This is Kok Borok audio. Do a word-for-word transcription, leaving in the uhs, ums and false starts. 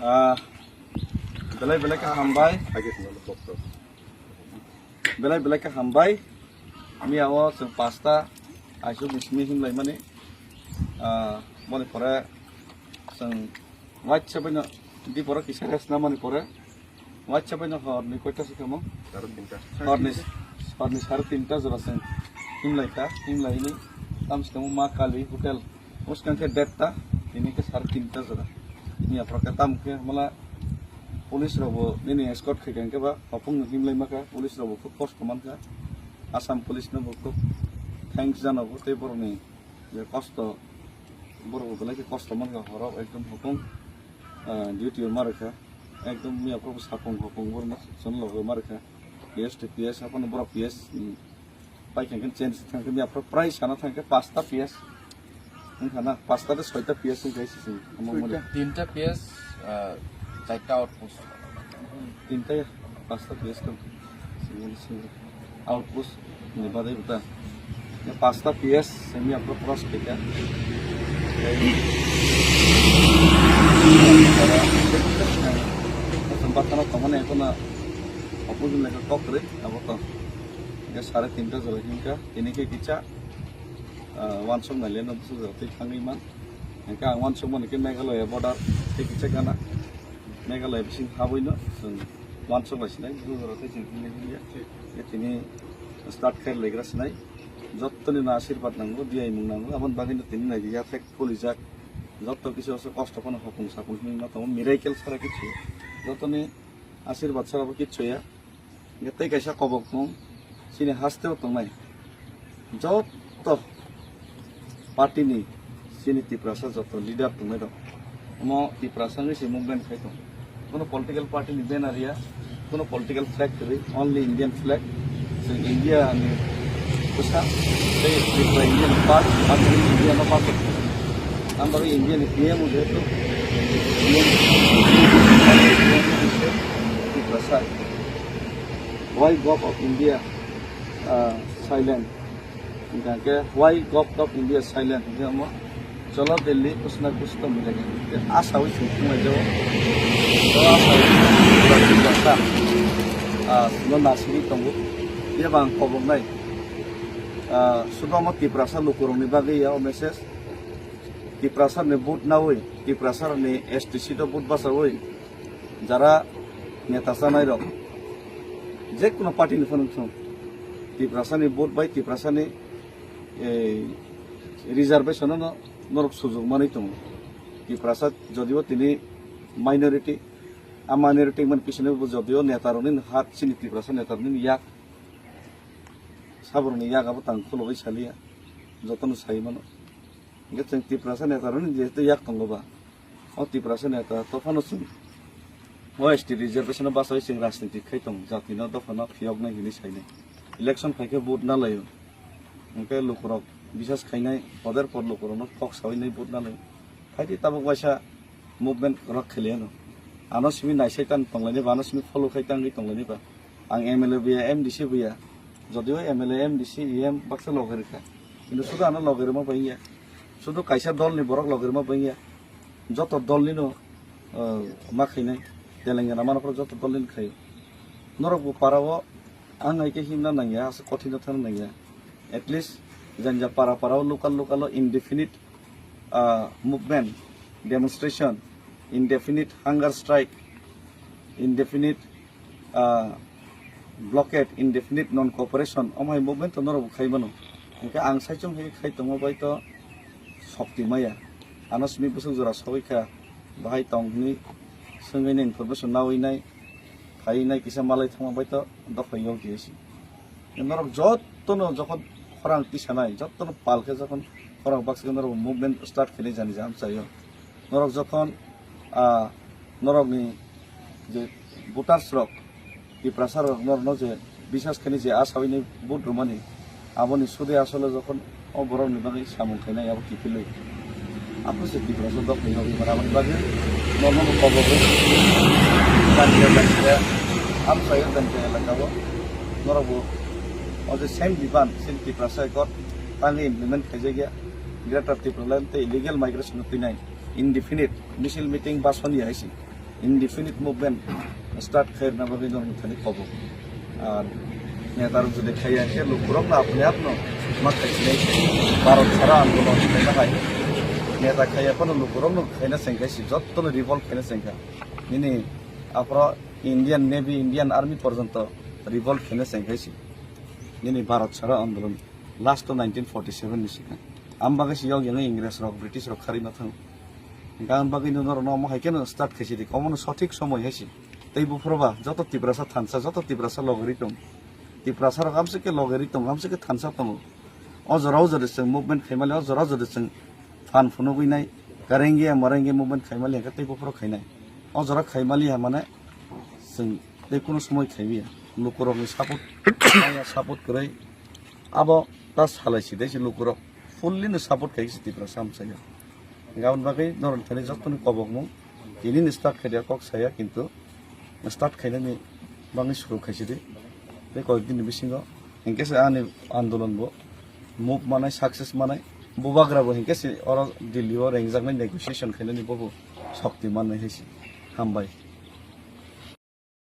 Ah, belai belai khe hambai. Belai belai khe hambai. Miya o chwng pasta aisuk ni simi himlai mani. Ah, boni pore chwng waisa bai no di pore kisa rest na mani pore. Waisa bai no hor ni koita se kamo? Sare tinta. Hor ni, hor ni sare tinta jora chwng himlai kha, himlai ni tam se kamo Ma Kali Hotel. Muskang khe dead ta, tini khe sare tinta jora. Miya phoro khe tam khe mala police rok bo nini escort khai kha, hwnkhe ba hopung no himlai ma kha, police rok bo khub kosto man kha. Assam police no bo khub thanks jana bo tei borok ni je kosto, borok bo belai khe kosto man kha, horo ekdom hopung, ah, duty o ma rwkha. Ekdom miya phoro bo sapung hopung borok no chwng logo ma rwkha. P S to P S haphano borok P S, mm, Pai khe change thang khe miya phoro prai sana thang khe pasta P S. Wngkha na pasta tei soita P S wngkha sisi. Omo mani. Soita. Tinta P S, ah, charta outpost. Tinta ya pasta P S tong. Single single outpost ni badai buta. Ya pasta P S se miya phoro cross khe kha. Bathana tongmani ekhono opposition lekha kok kwrwi abo to. Hingke sare tinta jora hingka, tini khe kisa, ah, wansuk nai le no bwswk jora twi thangwi man. Hingke ang wansuk mani khe Meghalaya border tei kisa gana. Meghalaya bising habwi no chwng wansuk lai sinai, bwswk jora tei chwng thangwi himya. Khe tini start khe legra sinai. Jottoni no asirbat nango, diyaimung nango, aboni bagwi no tini nai ya thek phulijak. Jotto kisa kosto phano hopung sapung himwi ma tongo, miracle sara kichu. Jottoni asirbat sara bo kichu ya. Hingke tei kaisa kobokmung chini haste o tongnai jotto party ni chini Tiprasa jotto leader tongnai rok. Omo Tiprasa wngwi se movement khai tong. Kuno political party ni banner ya, kuno political flag kwrwi, only Indian flag. Chwng India ni bwsa tei Tripura India ni part, India no part. Ang bagwi India ni P M o jehetu P M Tiprasa. Why Govt of India, ah, silent? Hingkha khe, why Govt of India silent? Hingkhe omo, cholo Delhi, kuch na kuch to milega. Hingkhe asawi chwng thanglaijao. O asawi chwng thanglaijao. Ah, chwngno nasiri tongo. Phiya ba ang koboknai. Ah, sudo omo Tiprasa lukurokni bagwi ya o message. Tiprasa ni vote nawi, Tiprasa ni S T C to vote bachawi. Jara neta chanai rok, je kuno party ni phano wngthung, Tiprasa ni vote bai Tiprasa ni, eh, reservation no norok sujok manwi tongo. Tiprasa jodio tini minority, a minority man pisini bo jodio neta rokni hat chini Tiprasa neta rokni yak, saborokni yak abo tang khulogwi saliya, jotono sai mano. Hingke chwng Tiprasa neta rokni jehetu yak tongo ba, o Tiprasa neta to phano chwng o S T reservation o bachawi chwng rajniti khai tong, jati no dopha no phiyoknai hinwi sainai. Election phaikhe vote na laio. Hingke lukurok bisas khainai, poder por lukurokno kok sawi nai vote na laio. Phaidi tabuk waisa movement rok kheliya no. Ano simi naisai tan tonglaini ba, ano simi follow khai tangwi tonglaini ba. Ang M L A buya, M D C buya. Jodio M L A, M D C, E M baksa logai rwkha. Kintu sudu ano logai rwma bai ya. Sudu kaisa dol ni borok logai rwma bai ya. Joto dol ni no, uh, ma khainai. Telengana mano phoro joto dol ni khaio. Norok bo para o ang hai khe himna nangya, asa kothino thangna nangya. At least janja para para o local local o indefinite, uh, movement, demonstration, indefinite hunger strike, indefinite, ah, blockade, indefinite non-cooperation, omo hai movement to norok bo khai mano. Hingke ang saichung hai khai tongma bai to sokti maya. Ano simi bwswk jora sogwi kha, bahai tong hwnwi swngwi nai information nawi nai, khai nai kisa malai thangma bai to dophai yok di si. Norok jotono jokhon khorang tisanai, jotono pal khe jokhon khorang baksa norok movement start khainai jani jam chaio. Norok jokhon, ah, norokni je voters rok, Tiprasa rok norokno je bisas khainai je asawi ni vote rwmani, aboni sudi asole jokhon o borokni bagwi samung khainai abo kiphilwi. Aphuru se Tiprasa dok ni nokni mara aboni bagwi norokno bo kobok rw. Jani jani khe amchaio jani jani elaka o norok bo o je same demand chini Tiprasa Accord tangwi implement khaijakya. Greater Tipraland tei illegal migration no twinai indefinite misil meeting ba soni hai se. Indefinite movement start khairna bagwi norok thani khobo. Ar neta rok jodi khaiya khe lukurok no apni apno ma khaisinai khe Bharat sara andolon khaina hai. Neta khaiya phano lukurok no khaina sengkhaisi, jotto no revolt khaina sengkha. Nini aphro Indian Navy, Indian Army porjonto revolt khaina sengkhaisi. Nini Bharat sara andolon last to nineteen forty seven ni sikha. Am bagwi si yok yang Ingres rok, British rok khari ma thang. Hingkha ang bagwi no norok no omo hai kheno start khaisi di. Omo no sothik somoi hai si. Tei buphuru ba joto Tiprasa thansa, joto Tiprasa logeri tong. Tiprasa rok amsike logeri tong, amsike thansa tongo. O jora o jora chwng movement khaimali, o jora o jora chwng phan phunugwi nai, karenge marenge movement khaimali hingkha tei buphuru khainai. O jora khaimali ha mane chwng tei kunu somoi khaimiya. Lukurokni support, maya support kwrwi. Abo ta salai si dei si lukurok fully no support khai si Tiprasa amsaya. Gabon bagwi norok thani jottoni kobokmung tini ni start khai dia kok saya, kintu start khainani bagwi suru khaisi di. Tei koyek din ni bisingo hinkhe se ani andolon bo move manai, success manai, bubagra bo hinkhe se oro Delhi o rengjaknai negotiation khainani bobo shokti mannai hai se. Hambai.